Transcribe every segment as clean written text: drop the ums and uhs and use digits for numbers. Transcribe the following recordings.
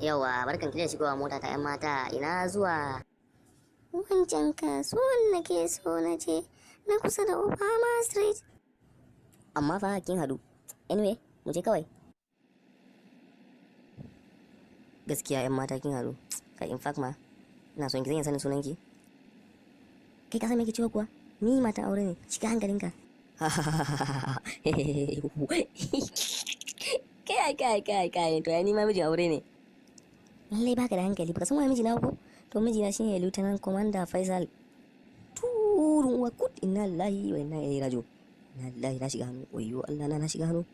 Yauwa, barkan ki da shigowa mota ta, 'yan mata. Ina zuwa? Wancan kasuwan nake so na je, na kusa da Obama Street. Amma fa kin hadu. Anyway, mu je kawai. Gaskiya 'yan mata kin hadu. Kai, in fact ma, ina son ki. Zan iya sanin sunanki? Kai, ka san me ke cewa kuwa? Ni matan aure ne, shiga hankalinka. Kai kai kai kai, to ai ni ma mijin aure ne. Lallai baka da hankali, baka san wani mijina ko? To, mijina shine Lieutenant Commander Faisal. Turun uwa kut, inna lillahi wa inna ilaihi raji'un. Inna lillahi, na shiga hannu. Wayyo Allah na, na shiga hannu.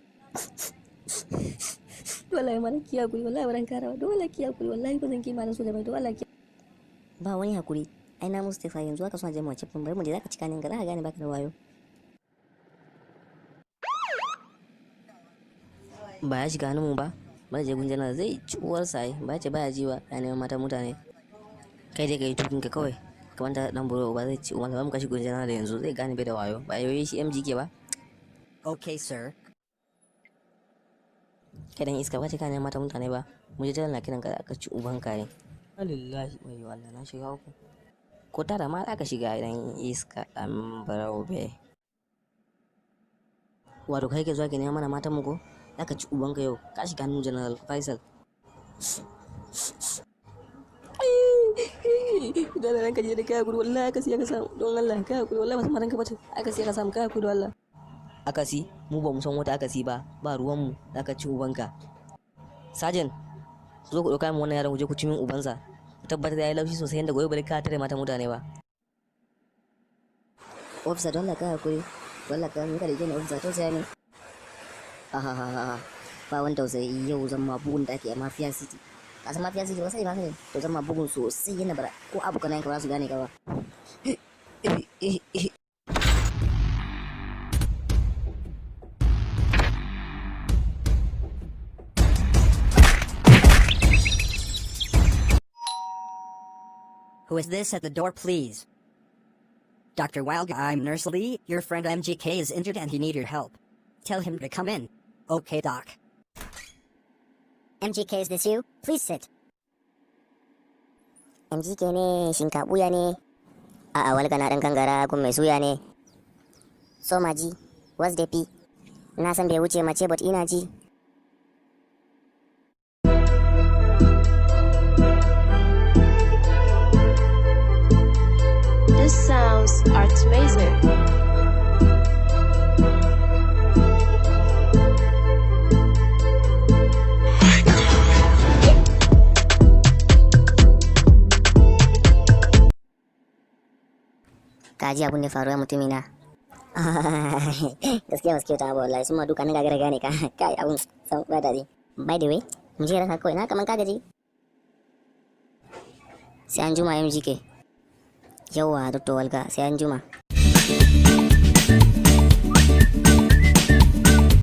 Wallahi mana ki hakuri, wallahi ban kara ba. Dole ki hakuri, wallahi ba zan ki malam Sulaiman, dole ki. Ba wani hakuri. Ai na Mustafa yanzu haka suna je mu cifin, bari mu je, zaka cika ne ga zaka gane baka da wayo. Ba ya shiga hannun mu ba. Ba je gun janar, zai ci uwarsa ai. Ba ya ce baya ji ba, ya neman matan mutane. Kai dai ka yi tukin ka kawai. Kamar ta dan buro ba zai ci uwarsa ba, mu kashi gun janar da yanzu zai gane bai da wayo. Ba yoyi shi MGK ba. Okay, sir. Kai dan iska, ba ce ka neman matan mutane ba. Mu je, janar na kiran ka, aka ci uban ka ne. Lillahi, wayyo Allah, na shiga uku. Ko tara ma aka shiga, idan iska dan barau be. Wato kai ke zuwa ke neman mana matan mu ko? Zaka ci ubanka yau, ka shiga hannun General Faisal. Dole ranka je da kai hakuri, wallahi aka siya ka samu, don Allah kai hakuri, wallahi ba san ranka bace, aka siya ka samu, kai hakuri wallahi. Akasi, mu ba mu san wata akasi ba, ba ruwan mu, zaka ci ubanka. Sergeant, zo ku dauka min wannan yaron, ku je ku ci min ubansa. Ku tabbatar da yayi laushi sosai yanda gobe bari ka tare mata mutane ba. Officer, don Allah kai hakuri. Don Allah ka muka da gani, officer, tausaya min. Ha, ba wani tausayi, yau zan ma bugun da ake a Mafia City. Ka san Mafia City ba? Sai ba sai to, zan ma bugun sosai yana bara ko abokan ka ba su gane ka ba. Who is this at the door, please? Dr. Wild, I'm Nurse Lee. Your friend MGK is injured and he need your help. Tell him to come in. Okay, Doc. MGK, is this you? Please sit. MGK ne, shinkabuya ne? A'a, walga na dan gangara gun mai suya ne. So maji, what's the P? Na san bai wuce mace, but ina ji. This sounds art amazing. Ka ji abun da faruwa, mutumina. Gaskiya ba su kyauta ba wallahi, sun ma duka ni gagara gane ka. Kai, abun san ba daɗi. By the way, mu je raka kawai, na kaman ka gaji. Sai an juma, MGK. Yauwa, Dr. Walga, sai an juma.